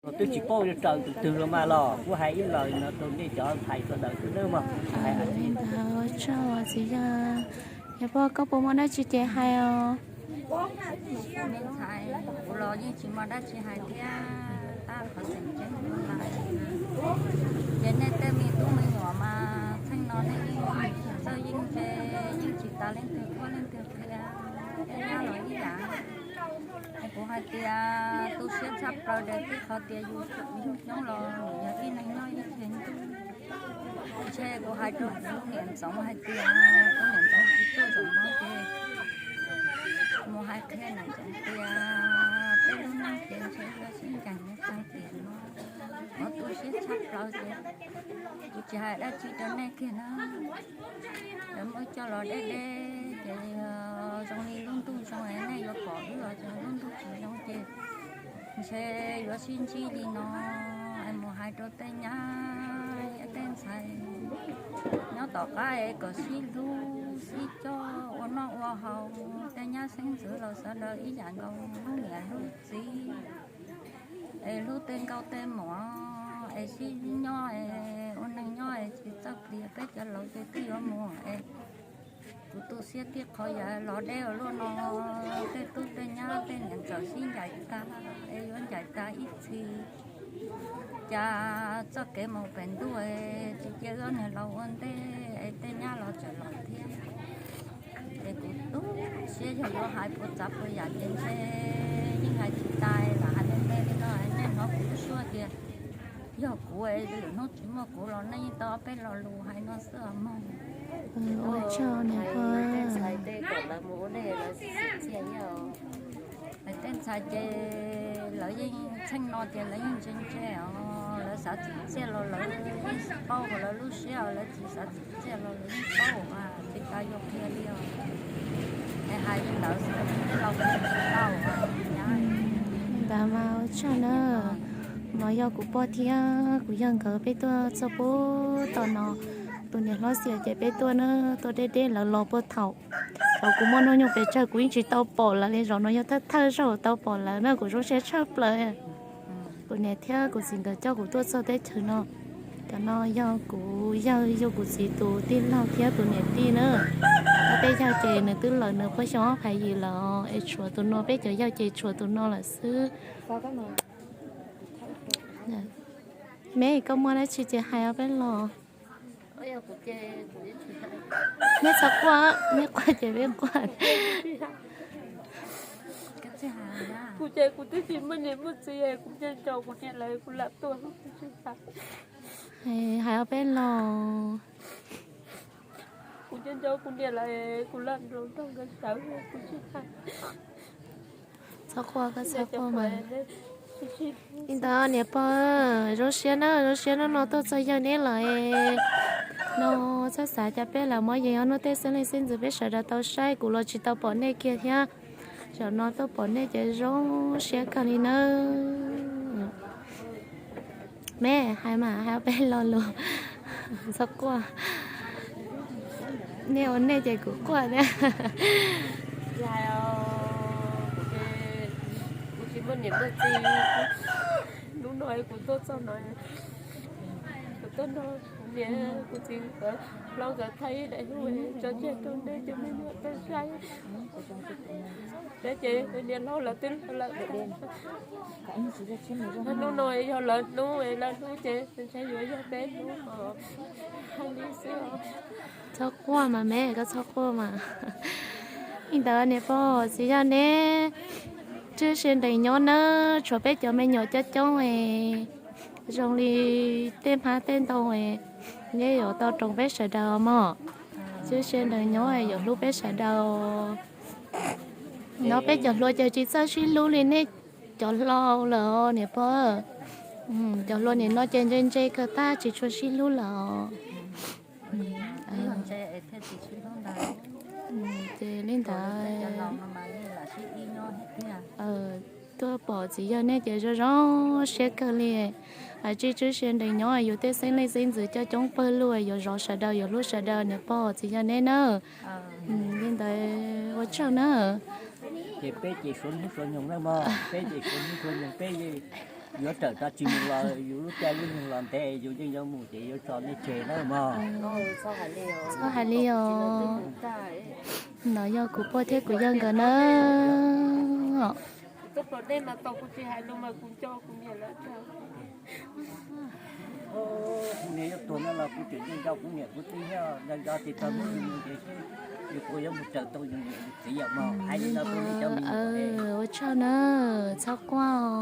Twb tsis paub raws tus twg los mas los kuv hais ib los no rau nej cov ntxhais sawv daws xwb nawb mog. Ua tsaug txiv yawg. Yog pog koj puas muaj dab tsi ces hais os. Me ntxhais, kuv los yeej tsis muaj dab tsi hais thiab, tab qhov tseem ceeb lawm. Ces nej tej me tub me nyuam mas txheej no nej yeej txawj yeej ntse, yeej tsis tas leej twg qhuab leej twg qhia, tej nyab los ib yam. Es kuv hais tias tu siab tshaj plaws rau tib qhov tias yus xyoob los yog ib neeg nyob ib txhia ntuj. Ntshe kuv hais rau kuv niam ntxoov hais tias, kuv niam ntxoov tsis tuaj zaum no ces mus hais qhia niam ntxoov tias peb lub neej ces ntshe yuav sib ncaim mus tag tiam no. Kuv tu siab tshaj plaws ces kuv tsis hais dab tsi rau nej kiag na. Lawv muab coj los deb deb ces zoo li lub ntuj zoo es nej yuav pom wb los, lub ntuj tsis zoo ces ntshe yuav sib ntsib li no. Es mus hais rau tej nyab tej ntxhais nyob tom qab es kom sib hlub sib coj ua noj ua haus, tej nyab xeeb ntxwv los sawv daws ib yam nkaus, hlub niam hlub txiv, es hlub tej nkauj tej muam, es sib nyob es ua neeg nyob es tsis txawj pliag, peb cov laus ces twb yuav mus es kuv tu siab tib qho yam los deb ua luaj no, tej tub tej nyab tej niam ntxawm sib ncaim tag es yuav ncaim tag ib txhis. Cas txoj kev mus pem ntuj es tsis cia wb niag laus ua ntej es tej nyab los tseem los thiab. Ces kuv tu siab yog yuav hais puas txav puas yam ces ntshe yeej hais tsis tas, lam hais me me li no nej hnov kuv lub suab tias yog kuv es lwm hnub tsis muaj kuv los nej yeej tau ob peb lo lus hais no xwb os mog. Ua tsaug niam pog. Tej ntxhais ces lawv yeej txheej no ces lawv yeej ntse ntse os, lawv xav txim txiaj los lawv yeej paub lawv lub siab, lawv tsis xav txim txiaj los lawv yeej paub, tsis tas yuav qhia li os. Es hais li ntawd xwb, tej laus tsis tau. Ntawd mas ua tsaug na. No yog kuv pog thiab kuv yawg nkawd peb tuaj txog pub tom no, tus niam hlob xiam ces peb tuaj na, tuaj deb deb lawv los puag thaum, thaum kuv muaj hnub nyoog pes tsawg kuv yeej tsis tau pom lawv li, zaum no yog thawj thawj zaug tau pom lawv na, kuv zoo siab tshaj plaws. Kuv niam thiab kuv txiv nkawd coj kuv tuaj txog teb chaws no. Cov no yog kuv yawg yug kuv txiv tus tij laug thiab tus niam tij na. Ob peb yawg ces nws twb lawm, nws puag xyoo ob phav yim lawm, es tshuav tus no, peb cov yawg ces tshuav tus no lawm xwb. Me, koj muaj dab tsi ces hais ob peb los. Neb txhob quaj, neb quaj ces peb quaj. Kuv ces kuv twb tsis muaj niam muaj txiv, kuv nco nco kuv niam lawm kuv lam tuaj, kuv tsis hais. Hais ob peb los. Kuv nco nco kuv niam lawm kuv lam nrog nkawd sawv, kuv tsis hais. Txhob quaj, koj txhob quaj mas. Li ntawd niam pog, zoo siab na, zoo siab hnub no tuaj txog yawg neb lawm. No txhob xav cas peb lam muab yees ob hnub tej xeeb leej xeeb ntxwv peb sawv daws tau saib, kuv los tsis tau pom nej kiag thiab. Zaum no tuaj pom nej ces zoo siab kawg li nawb. Me, hais mas, hais ob peb lo lus. Txhob quaj. Nej ua nej ces kuv quaj thiab. Kuv tsis muaj niam muaj txiv, hnub no kuv tuaj txog no, kuv tuaj nrog kuv niam kuv txiv nkawd hlob nkawd thaij ib daim hlub tso tseg rau nej cov me nyuam tau saib. Peb ces niam hlob lawv twb lawm, hnub no yog lawv hnub, lawv hnub ces ntshe yuav yog peb hnub os. Hais li xwb os. Txhob quaj mas me, koj txhob quaj mas. Li ntawd niam pog txiv yawg neb tsuas siab ntees nyob nawb, tshuav peb cov me nyuam coob coob es zoo li tej hmab tej ntoo es neb yuav tau roos peb sawv daws mog. Tsuas siab ntees nyob es yuav hlub peb sawv daws. No peb cov hluas ces tsis txawj sib hlub li nej cov laus lawm niam pog. Cov hluas nim no ces ntse ntse kawg tag tsis tshua sib hlub lawm. Ces li ntawd tuaj pom txiv yawg nej ces zoo zoo siab kawg li. Tsis tsuas siab ntees nyob, yus tej xeeb leej xeeb ntxwv coob coob pawg lug, yuav zov sawv daws, yuav hlub sawv daws niam pog txiv yawg neb nawb. Li ntawd ua tsaug nawb. Ces peb ces suav hnub suav nyoog nawb mog, peb ces suav hnub suav nyoog peb Yuav rawm tso tsis mus los yus lub caij lub nyoog los ntev yus yeej yuav mus ces yuav tso nej tseg nawb mog. Txhob hais li os. No yog kuv pog thiab kuv yawg nkawd na. Kuv niag yuav tuag no los kuv tseem nco nco kuv niam kuv txiv thiab nco nco tes taw muab yus mus ces seb yus puas yuav mus raws tau yus niam yus txiv yom mog. Hais li no rau nej cov me nyuam. Ua tsaug na, txhob quaj os.